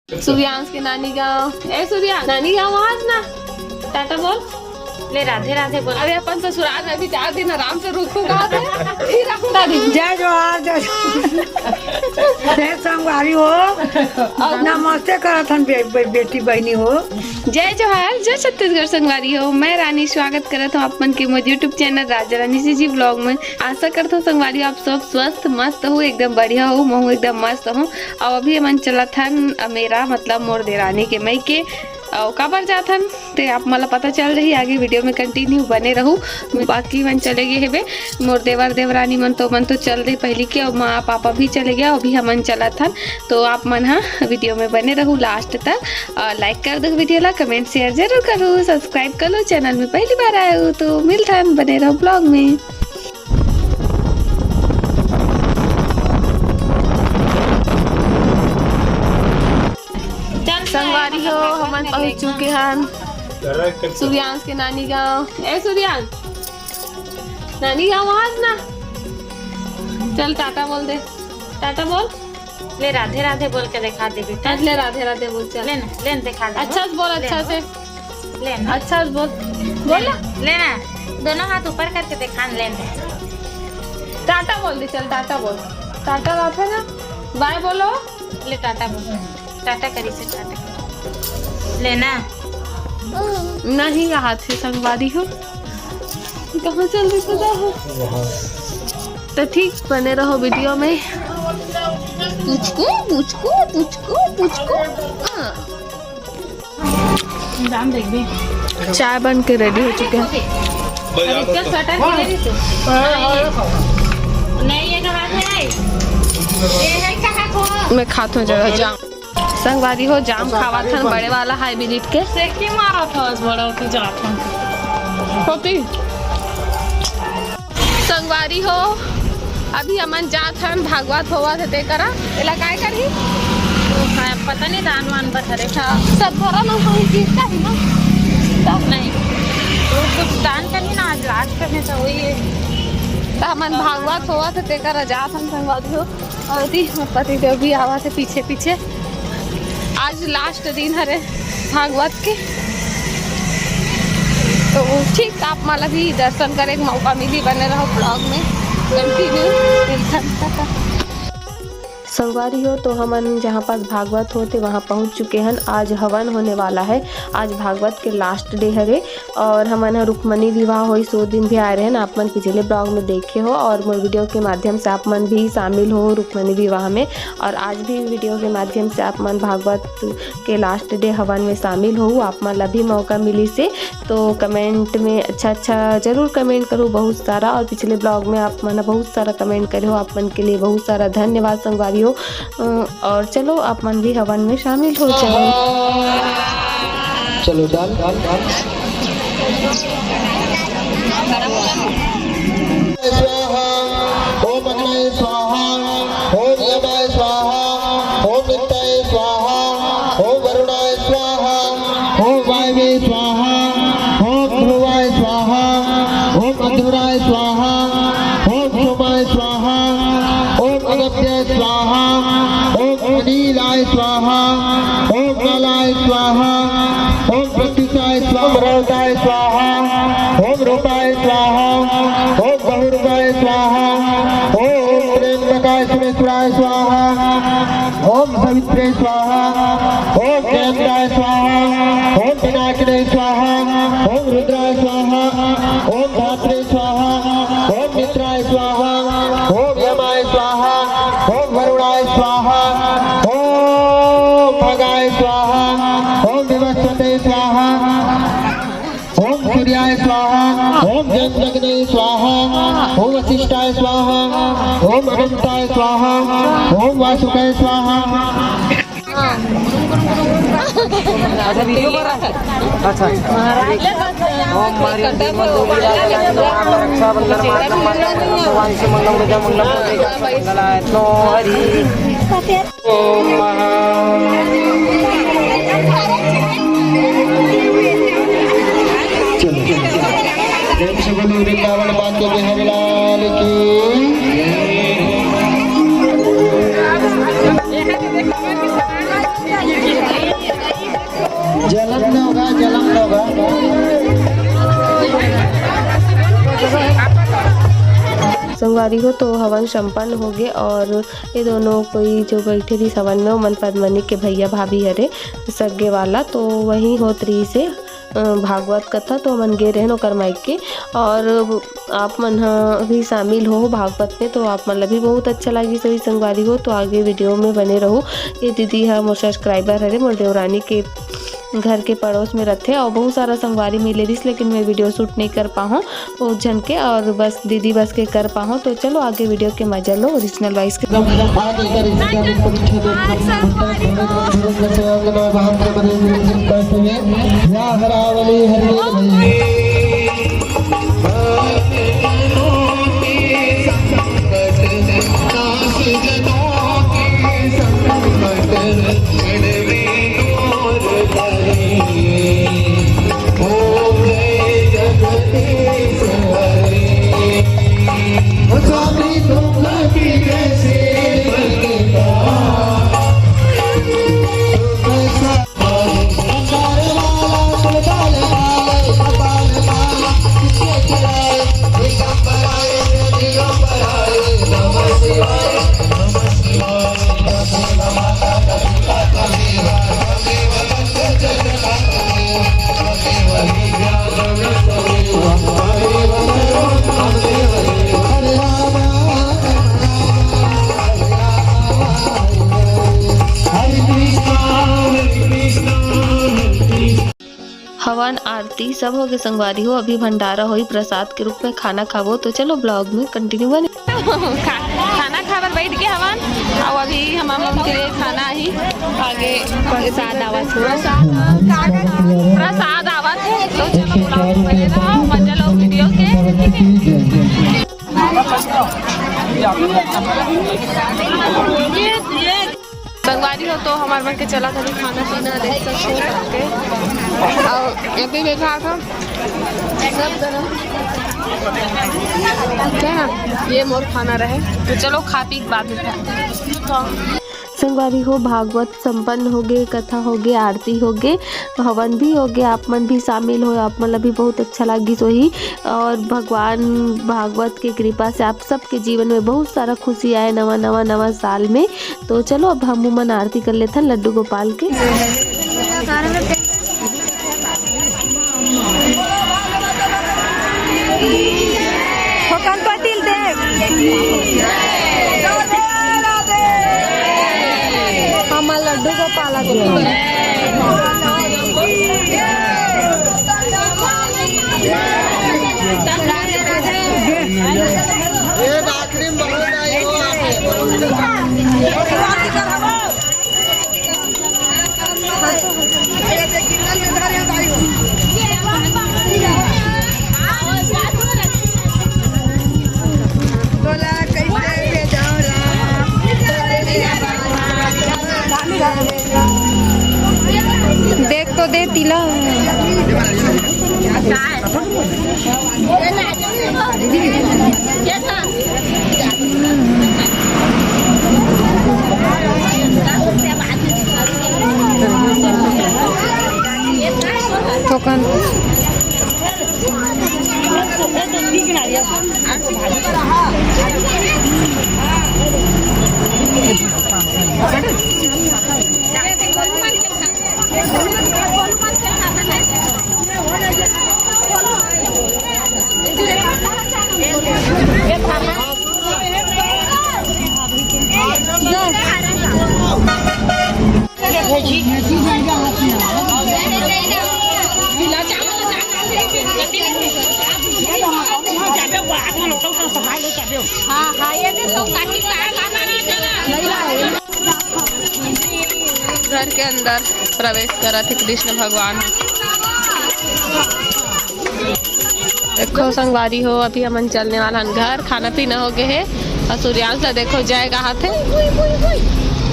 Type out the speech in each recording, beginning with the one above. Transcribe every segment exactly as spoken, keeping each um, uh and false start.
सूर्यांश के नानी गांव। ए सूर्यांश, नानी गांव आज ना, टाटा बोल। ले राधे राधे बोल। अरे अपन ससुराल में अभी चार दिन आराम से रुकूंगा। जय जोहार, जय जोहार। हे संगवारी हो, नमस्ते करत हन बे-, बे-, बेटी बहिनी हो। जय जोहार, जय छत्तीसगढ़ संगवारी हो। मैं रानी स्वागत करत हूँ आप मन के मोर YouTube चैनल राजा रानी जी जी ब्लॉग में। आशा करत हूँ संगवारी हो आप सब स्वस्थ मस्त हो, एकदम बढ़िया हो, महू एकदम मस्त हो। अउ अभी हमन चलत हन अमेरा, मतलब मोर देरानी के मइके। अउ काबर जात हन ते आप मन ला पता चल रही, आगे वीडियो में कंटिन्यू बने रहू। बाकी मन चले गए हेबे, मोर देवर देवरानी मन तो, मन तो चल दे पहली के, अउ माँ पापा भी चले गए, अभी हमन चलत हन। तो आप मन हा वीडियो में बने रहू लास्ट तक, और लाइक कर दो वीडियो ला, कमेंट शेयर जरूर करू, सब्सक्राइब कर लो चैनल में पहली बार आए हो तो। मिलथन, बने रहो ब्लॉग में। संगवारी हो, हमन पहुंच चुके हन सूर्यांश के नानी गांव। ए सूर्यांश, नानी गांव आज ना, चल टाटा बोल दे, टाटा बोल। ले राधे राधे बोल के दिखा दे बेटा। आज ले राधे राधे बोल, चल। ले ना, ले ना, दिखा दे। अच्छा से बोल, ले अच्छा ना। से। ले ना। अच्छा से बोल। बोल ना। ले ना, दोनों हाथ ऊपर करके दिखा, ले ना। टाटा बोल दे, चल टाटा बोल। टाटा बात है ना, बाय बोलो। ले टाटा बोल, टाटा करी से टाटा कर। ले ना। नहीं, हाथ से संगवारी हो। कहाँ चल रही पता है? तो ठीक, बने रहो वीडियो में। पुचकू, पुचकू, पुचकू, पुचकू। हाँ। चाय बन के रेडी हो चुके हैं। अरे, इसका स्वेटर पहन रही तू? नहीं, ये कहाँ से आई? ये है कहाँ को? मैं खात हूँ जरा जाम। संगवारी हो, जाम खावत हन बड़े वाला हाइब्रिड के। सेकी मारत हस बड़ा होती जात हन। होती। संगवारी हो, अभी हमन जात हन, भागवत होवत हे ते करा। एला काय करही? हाँ, पता नहीं, दान वान बर हरे। हाँ, सब धरा ना होई, गिरता ही ना। तब नहीं, तो कुछ दान करही ना, आज लास्ट में तो वही है। तो हमन भागवत होवत हे ते करा जात हन संगवारी हो। और दी, मोर पति देव भी आवा थे पीछे पीछे। आज लास्ट दिन हरे भागवत के, तो ठीक, आप मन ला भी दर्शन करे के मौका मिली। बने रहो ब्लॉग में, कंटिन्यू मिलथन। संगवारी हो, तो हमन जहाँ पास भागवत होथे, वहाँ पहुँच चुके हन। आज हवन होने वाला है, आज भागवत के लास्ट डे हरे। और हमन ह रुक्मणी विवाह होइस, ओ दिन भी आए रहेन, आप मन पिछले ब्लॉग में देखे हो, और मोर वीडियो के माध्यम से आप मन भी शामिल हो रुक्मणी विवाह में। और आज भी वीडियो के माध्यम से आप मन भागवत के लास्ट डे हवन में शामिल हो, आप मन ला भी मौका मिलिस हे। तो कमेंट में अच्छा अच्छा जरूर कमेंट करो बहुत सारा, और पिछले ब्लॉग में आप मन बहुत सारा कमेंट करे हो, आप मन के लिए बहुत सारा धन्यवाद संगवारी हो। अ, और चलो, आप मन भी हवन में शामिल हो जाओ। चलो, डन, डन, डन। स्वाहा, ओम अग्नये स्वाहा, ओम यमाय स्वाहा, ओम नित्याय स्वाहा, ओम वरुणाय स्वाहा, ओम वायवे स्वाहा, ओम ध्रुवाय स्वाहा, ओम अंधुराय स्वाहा, ओम सोमाय स्वाहा, ओम अगभ्याय स्वाहा, ओम अनिलाय स्वाहा, ओम कालाय स्वाहा, ओम प्रत्युषाय स्वाहा, ओम रौताय स्वाहा, ओम रूपाय स्वाहा, ओम बहुरूपाय स्वाहा, ओम त्र्यंबकाय सुरेश्वराय स्वाहा, ओम सवित्रे स्वाहा, ओम जयंताय स्वाहा, ओम पिनाकिने स्वाहा, ओम रुद्राय स्वाहा, ओम धात्रे स्वाहा, ओम मित्राय स्वाहा, ओम यमाय स्वाहा, ओम वरुणाय स्वाहा, ओम खगाय स्वाहा, ओम विवस्वते स्वाहा, ओम सूर्याय स्वाहा, ओम जन्मग्ने स्वाहा, ओम वशिष्ठाय स्वाहा, ओम अनंताय स्वाहा, ओम वासुकाय स्वाहा। अच्छा, वीडियो बन रहा है। अच्छा, अच्छा। ओम हरि ओम मंगल मंगल भगवान से मंगल मंगल मंगल। तो हरि। ओम महा। चलो। प्रेम से बोलो वृंदावन माता बिहारी लाल की। संगवारी हो, तो हवन संपन्न होगे और ये दोनों कोई जो बैठे रहिस हवन में, ओमन पद्मनी के भैया भाभी हरे, सगे वाला, तो वही होत रहिस हे, अ, भागवत कथा, तो हमन गे रहेन ओकर मायके। और आप मन ह भी शामिल हो भागवत में, तो आप मन ला भी बहुत अच्छा लागिस होही संगवारी हो। तो आगे video में बने रहू। ये दीदी ह मोर subscriber हरे, मोर देवरानी के घर के पड़ोस में रथे और बहुत सारा संगवारी मिले रिहिस, लेकिन मैं video shoot नहीं कर पाहूँ बहुत झन के, और बस दीदी बस के कर पाहूँ। तो चलो आगे video के मजा लो original voice के। हवन आरती सब होगे संगवारी हो, अभी भंडारा होही प्रसाद के रूप में, खाना खाबो। तो चलो vlog में continue बने। खा-, खाना खाए बर बैठ गे हवन, अउ अभी हमन के लिए खाना आही आगे। प्रसाद आवत हे। प्रसाद आवत हे, तो चलो vlog में बने रहो, मजा लो video के। संगवारी हो, तो हमार मन के चला था खाना पीना, देख सकते हो सबके। और ये भी बैठा था सब गरम, क्या ना, ये मोर खाना रहे। तो चलो खा पी के बाद में खाते हैं। संगवारी हो, भागवत संपन्न होगे, कथा होगे, आरती होगे, हवन भी होगे। आप मन भी शामिल हो, आप मन ला भी बहुत अच्छा लागिस होही। और भगवान भागवत के कृपा से आप सबके जीवन में बहुत सारा खुशी आए नवा, नवा, नवा साल में। तो चलो अब हमू मन आरती कर लेथन लड्डू गोपाल के। थोकन पतिल देख। हमर लड्डू गोपाल के। ये आखिरी में बहुत आई हो आप। देख तो दे तिला। थोकन। घर के अंदर प्रवेश करत हे कृष्ण भगवान। देखो संगवारी हो, अभी हमन चलने वाला हन घर। खाना पीना हो गए हे और सूर्यांश ला देखो जय कहात हे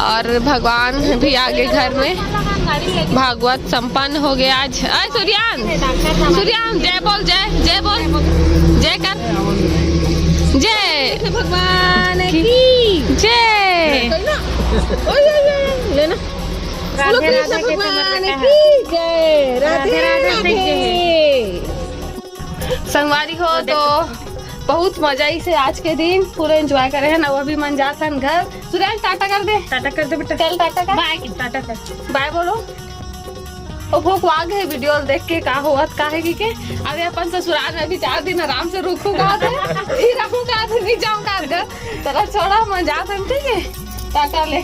और भगवान भी आगे घर में। भागवत संपन्न हो गया आज। अय सूर्यांश, सूर्यांश जय बोल, जय, जय बोल, जय कर, जय। भगवान की जय। लेना। राधे राधे कृष्ण भगवान की जय। राधे राधे। संगवारी हो तो बहुत मजा आइसे आज के दिन, पूरा एंजॉय करे हन। अउ अभी मन जात हन घर। सूर्यांश, टाटा कर दे। टाटा कर दे बेटा। चल, टाटा कर। बाय। टाटा कर। बाय बोलो। ओ, भोकवा गे हे वीडियो देख के, का होवत का हे कि के। अरे, अपन ससुराल में अभी चार दिन आराम से रुकहूं का थे, फिर रहूं का थे, नहीं जाऊं का घर। चला छोड़ा, मन जात हन, ठीक है, टाटा ले।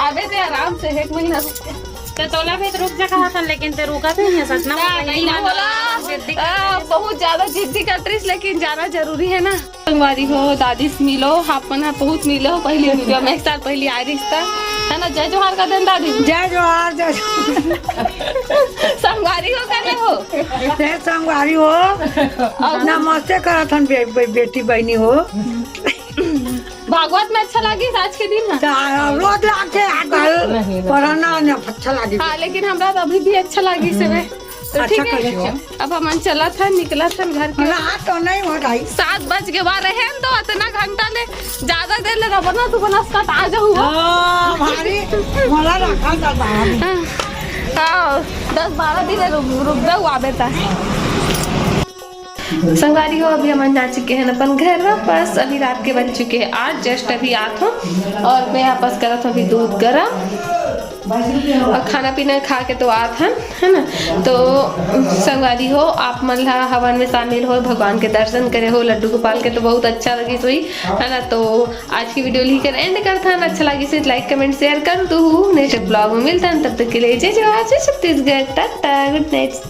आबे दे आराम से, एक महीना रुक के। तो तोला भी तो रुक जा कहा था, लेकिन ते रुका भी नहीं है सच ना। ना, नहीं ना बोला। जिद्दी आ, बहुत ज्यादा जिद्दी करत रहिस, लेकिन जाना जरूरी है ना। संगवारी हो, दादी से मिलो, आप मन ह बहुत मिले हो पहली वीडियो में, एक साल पहली आए रहिस त, है ना? जय जोहार कर देन दादी। जय जोहार, जय जोहार। संगवारी हो, करे हो? ए संगवारी हो, नमस्ते करत हन बे-, बे-, बेटी बहिनी हो। भागवत में अच्छा लागिस आज के दिन ह? त रोज लागथे, आजकल पढ़ना न अच्छा लागिस। हाँ, लेकिन हमरा तो अभी भी अच्छा लागिस हे। तो अच्छा ठीक है, करियो। अब हमन चलत हन, निकलत हन घर के। ना, तो नहीं हो भाई। सात बज के बाद रहे न, तो इतना घंटा ले, ज्यादा देर ले रबना तो बना स्कट आ जाऊ। हाँ, भारी, मोला रखा था बाहर। हाँ, हाँ, दस बारह दिन रुक, रुक जाऊ, आबे ता। संगवारी हो, अभी हमन जा चुके हैं अपन घर वापस। अभी रात के बज चुके हैं आठ, जस्ट अभी आत हो और मैं वापस करत हूँ अभी दूध गरम। और खाना पीना खा के तो आत हन, है ना? तो संगवारी हो, आप मन ला हवन में शामिल हो, भगवान के दर्शन करे हो, लड्डू गोपाल के तो बहुत अच्छा लगिस होही, है ना? तो आज की वीडियो यही कर एंड करत हन। अच्छा लगिस तो लाइक, कमेंट, शेयर कर दू। नेक्स्ट ब्लॉग में मिलत हन, तब तक के लिए जय जोहार, जय छत्तीसगढ़, टाटा, गुड नाइट।